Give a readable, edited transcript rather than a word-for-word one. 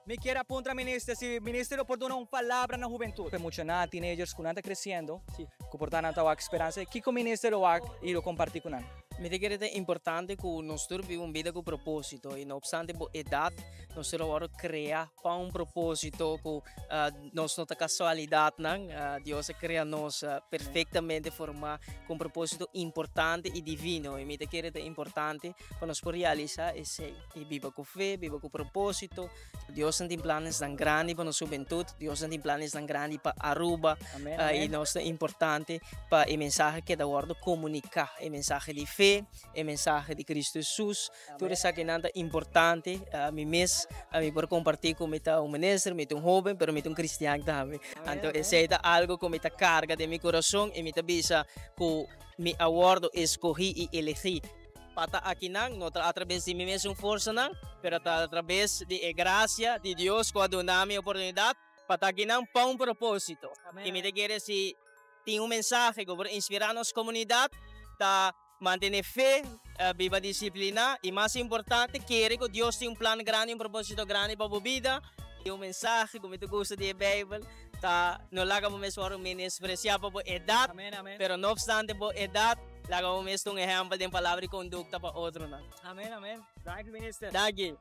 Mi kier a puntra minister si minister lo por duna un palabra na hubentud. Pa e muchanan, teenagers cu nan ta creciendo, cu por ta nan ta wak speransa, kico minister lo wak y lo comparti cu nan? Mi ta kere ta importante cu nos tur biba un bida cu proposito y no obstante bo edad nos tur a wordo crea pa un proposito cu nos no ta casualidadnan, Dios a crea nos perfectamente forma cu un proposito importante y divino y mi ta kere ta importante pa nos por realisa esey. I biba ku fe, biba ku propósito. Dios nan tin planesnan grandi pa nos hubentud. Dios nan tin planesnan grandi pa Aruba. Amén, amén. I nos ta importante pa e mensahe keda wòrdu komuniká. E mensahe di fe, e mensahe di Cristo Jesus. Tur esakinan ta importante. Mi mes, mi por kompartí ku mi ta un minister, mi ta un hóben, pero mi ta un kristian tambe. Anto esei ta algu ku mi ta karga den mi kurason i mi ta bisa ku mi a wòrdu eskohí i elegí. Pa ta akinan, no ta atrabes di mi mesun forsanan, pero ta atrabes di e grasia di Dios ku a duna mi oportunidat pa ta akinan pa un propósito. I mi ta kere si tin un mensahe ku por inspirá nos komunidat, ta mantené fe, biba disipliná i mas importante, kere ku Dios tin un plan grandi, un propósito grandi pa bo bida. I un mensahe ku mi ta gusta di e Beibel ta, no laga bo mes wòrdu menospresiá pa bo edat, pero no opstante bo edat, Laga bo mes ta un ehèmpel den palabra i kondukta pa otronan. Amen, amen. Danki, minister. Danki.